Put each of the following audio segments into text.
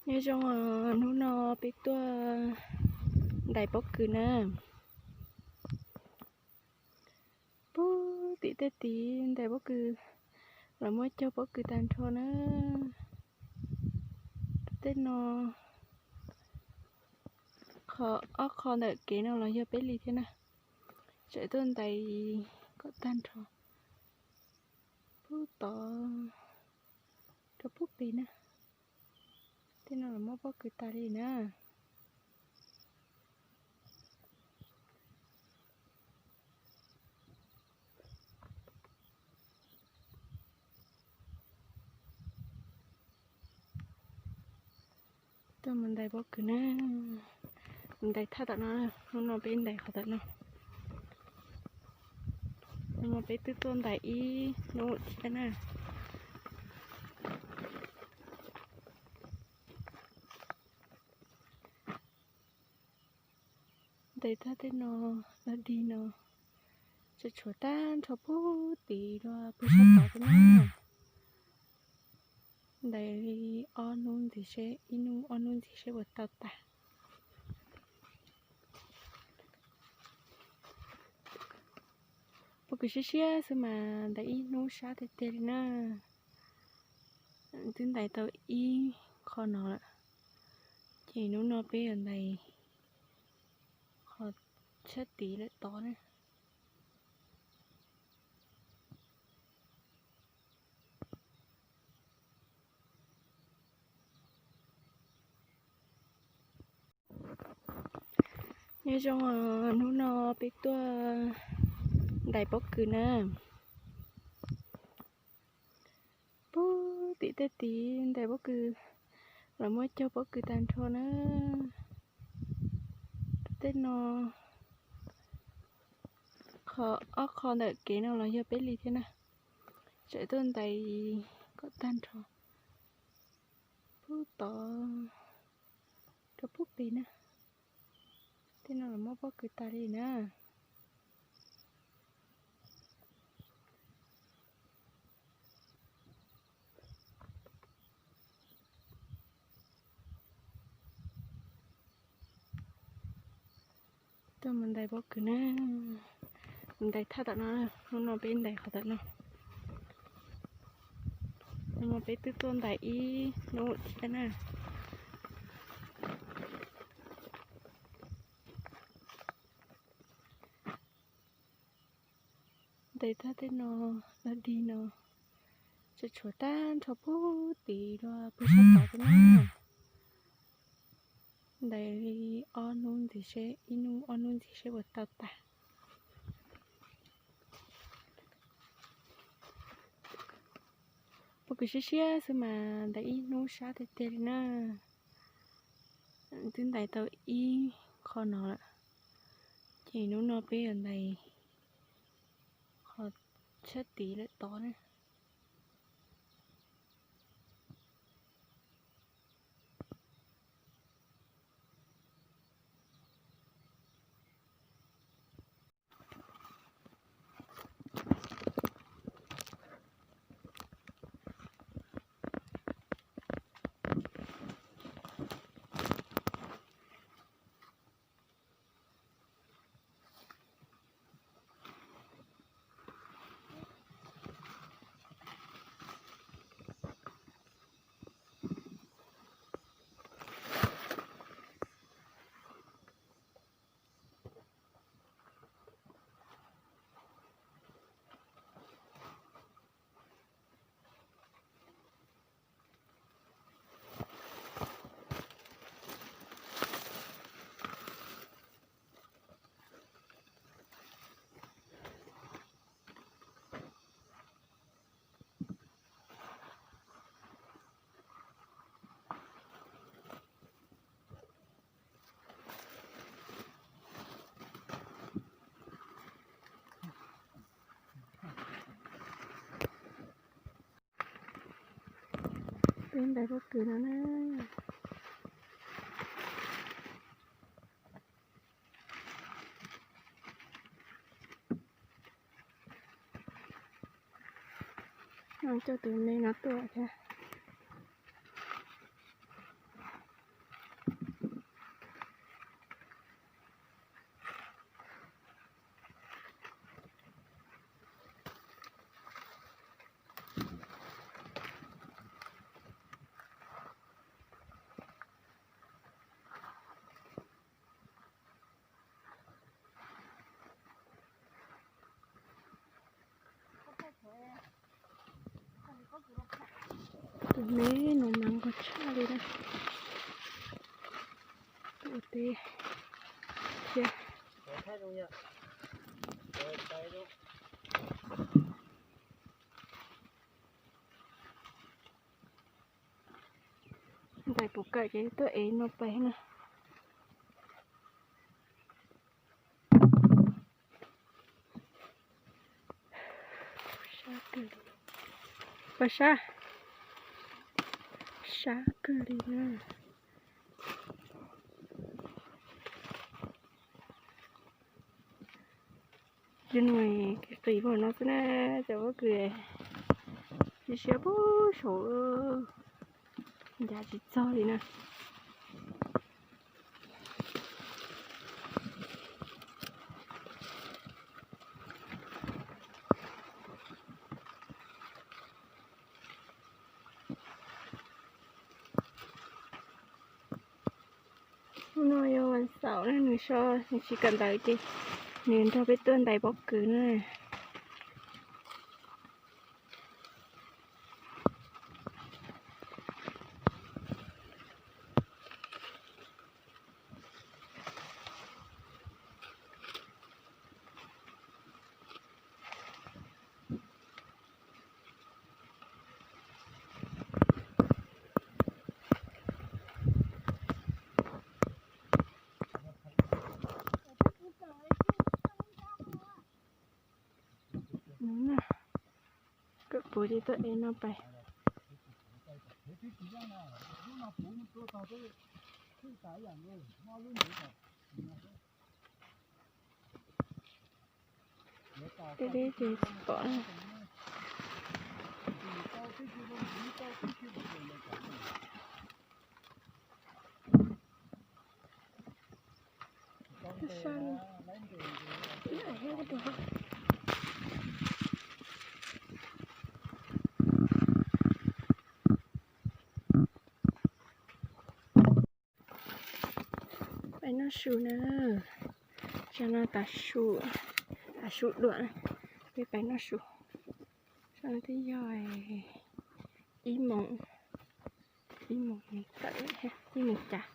Nyob zoo, hnub no peb tuaj ntais pob kws na. Puag tim tej tid ntais pob kws, los muab cog pob kws tag nrho na. Tej no, qhov ob qho ntawm kev no los yog peb li thiab na. Tseem tuaj ntais kom tag nrho puag tod rau puag pem na. Tej no los muab pob kws tas li na. Tuaj mus ntais pob kws na. Ntais thaj tom no, hnub no peb ntais qhov tom no. Hnub no peb twb tuaj ntais ib hnub thiab na. Ntais tag tej no, los dig no, tseem tshuav tag nrho puag tid dua puag sab tod thiab na. Ntais li ob hnub ntxiv seb, ib hnub ob hnub ntxiv seb puas tau tas. Pob kws siab siab xwb mas ntais ib hnub sab tiag tiag li na. Twb ntais tau ib qho no lawm, ces hnub no peb yuav ntais qhov tshab tid lawm tod na. Nyob zoo, hnub no peb tuaj ntais pob kws na. Puag tim tej tid ntais pob kws, los muab cog pob kws tag nrho na. Tej no, qhov ob qho ntawm kev no los yog peb li thiab na. Tseem tuaj ntais kom tag nrho puag tod rau puag pem na. Tej no los muab pob kws tas li na. Tuaj mus ntais pob kws na. Ntais thaj tom no, hnub no peb ntais qhov tom no. Hnub no peb twb tuaj ntais ib hnub thiab na. Ntais tag tej no, los dig no, tseem tshuav tag nrho puag tid dua puag sab tod thiab na. Ntais li ob hnub ntxiv seb, ib hnub ob hnub ntxiv seb puas tau tas. Pob kws siab siab xwb mas ntais ib hnub sab tiag tiag li na. Twb ntais tau ib qho no lawm, ces hnub no peb yuav ntais qhov tshab tid lawm tod na. Peb ntais pob kws no na. Coj tus me no tuaj thiab. Me no mas nquag tshaj li na. Tuaj ua teb thiab. Ntais puv kawm ces tuaj ev no pais na. Pais sab, sab kawg li na. Cov nws qis qis npaum no xwb na, cov pob kws siab siab puag saud, ncav tsis txog li na. Hnub no yog vas xaum na, nws so nws tsis kawm ntawv ces nws nrog peb tuaj ntais pob kws na. Kawm puv ces tuaj ev no pais. Tej deb ces tsis pom na. Peb noj su na, tsam no tav su, tav su dua, peb pais noj su. Tsam no twb yog ib moos, ib moos tawm, ib moos cas.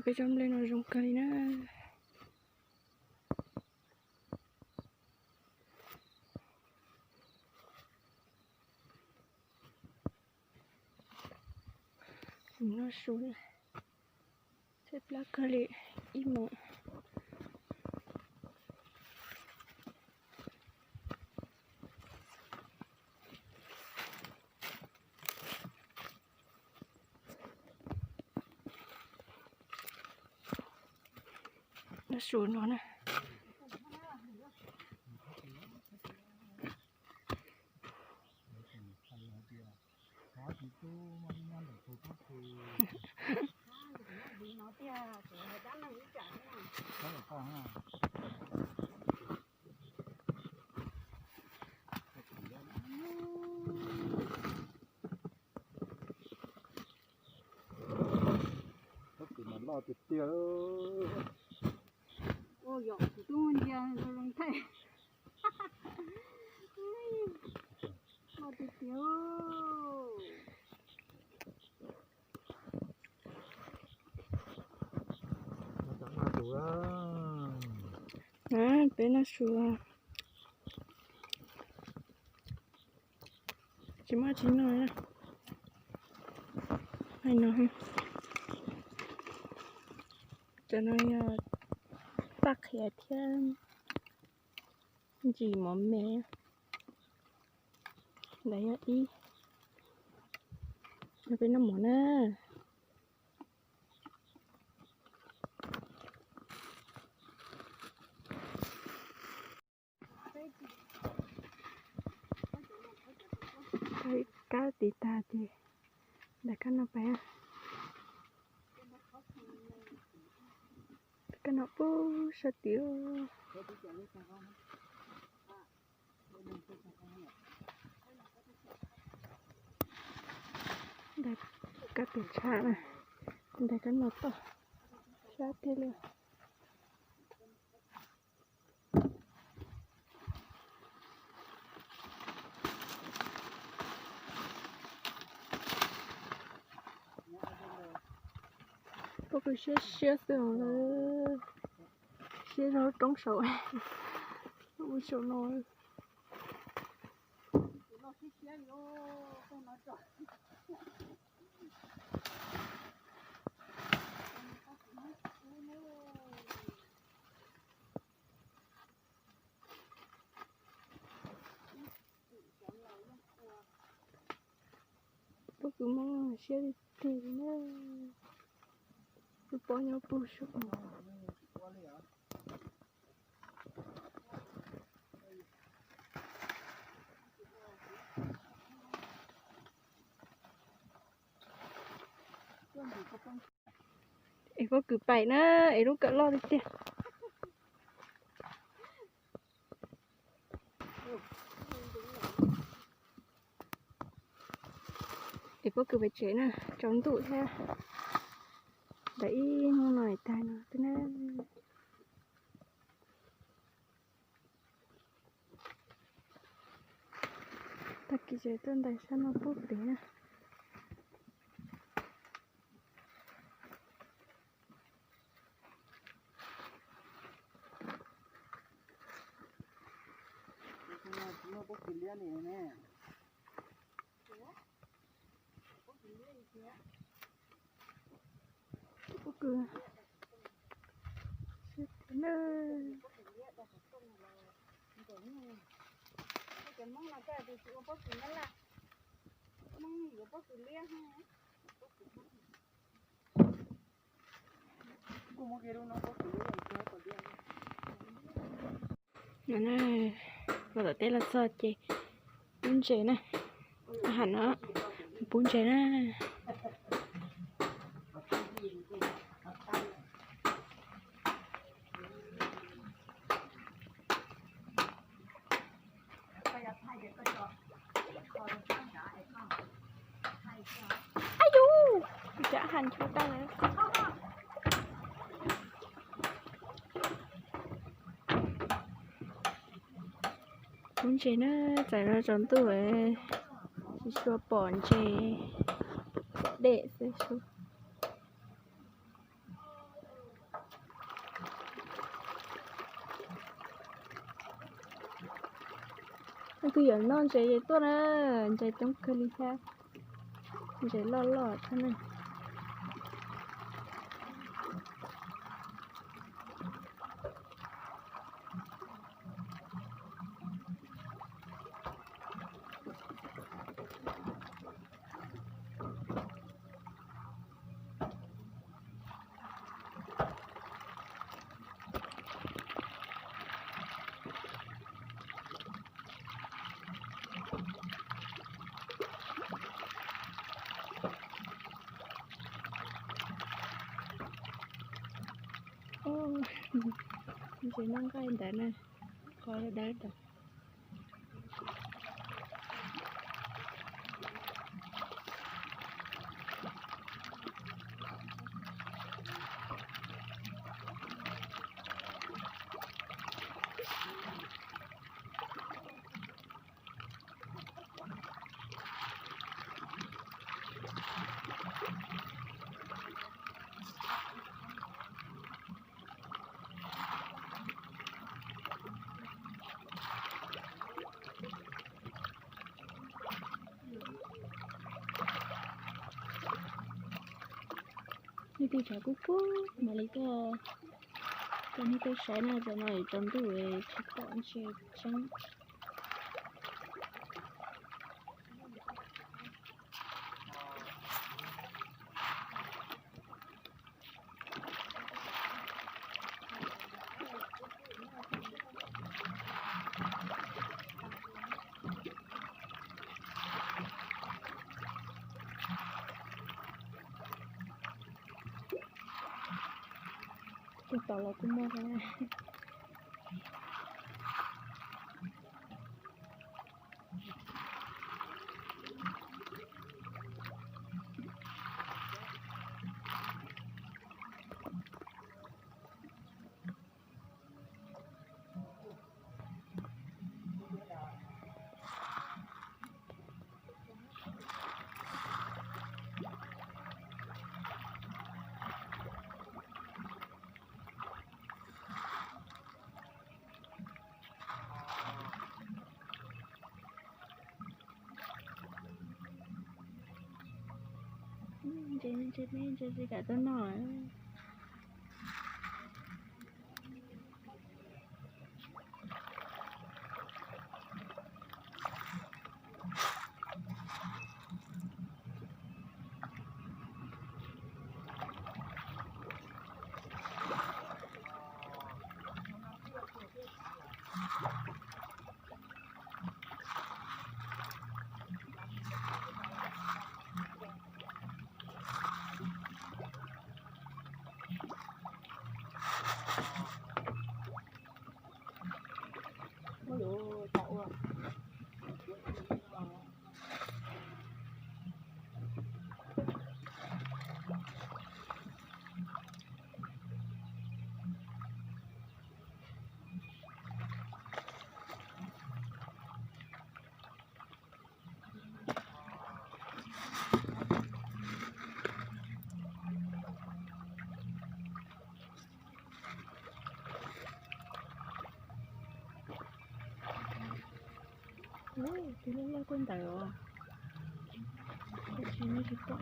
Peb tsob nplej no zoo kawg li na. Noj su, tshaib plab kawg li, ib moos. Noj su no na. Pob kws mas loj tiag tiag. Ua yom, kuv twb muaj ntsia zoo zoo thaij. Loj tiag tiag. Peb noj su, tsis muaj tsis noj na. Hais no, cov no yog txaj qhiav thiab ntsis mov me. Ntawd yog ib, yog peb noj mov na. Kab tiv tag ces ntais kab no pais. Kab no pub sab tid. Ntais kab tus tshab na, ntais kab no tod, sab tiag li. Pw siab siab xwb, siab zog roob saum, ua saum no. Pob kws Hmoob siab li tiag li na. Tus poj nyob puag saum. Es pob kws paim na, es lub kawm loj li tiag. Es pob kws pem tsev na, tsaus ntuj thiab, ntawm ib hnub no tag no xwb na. Tag kis ces tuaj ntais sab no pub pem na. Pob kws, siab tiag na. No na, los tom teb los txog ces pub ntses na, ham no, pub ntses na. Ab yus, cov ham nchu tau lawm. Pub ntses na, txais no tsaus ntuj, tsis tshua pom ntses, pom dej xwb. Leej twg yuav noj ntses tuaj na, ntses coob kawg li thiab, ntses loj loj thiab na. Ntses noj nqaij ntawd na, qhov dawb dawb. Nej twb tsav kub kub mam li tuaj, tuaj nej tuaj saib na, tam no tsaus ntuj tsis pom ntses tseeb. Tus tom los kuj muaj thiab. Ntses, ntses me ntses tsis kam tuaj noj. Tus loj loj koj ntawd os. Tab sis nej tsis pom.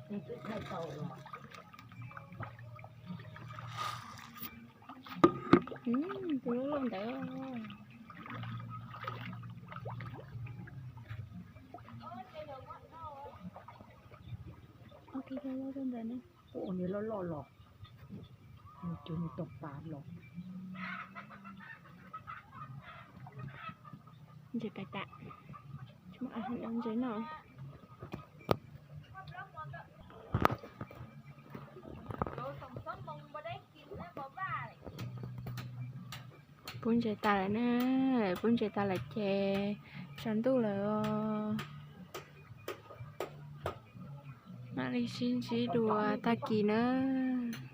Tus loj loj ntawd. Ua ke loj loj ntawd ne. Ua niag loj loj los, nws cog nws tau pas los. Ntses pais tas, tsis muaj ntses noj. Pub ntses tas lawm na, pub ntses tas lawm ces tsaus ntuj lawm os. Mam li sib ntsib dua tag kis nawb.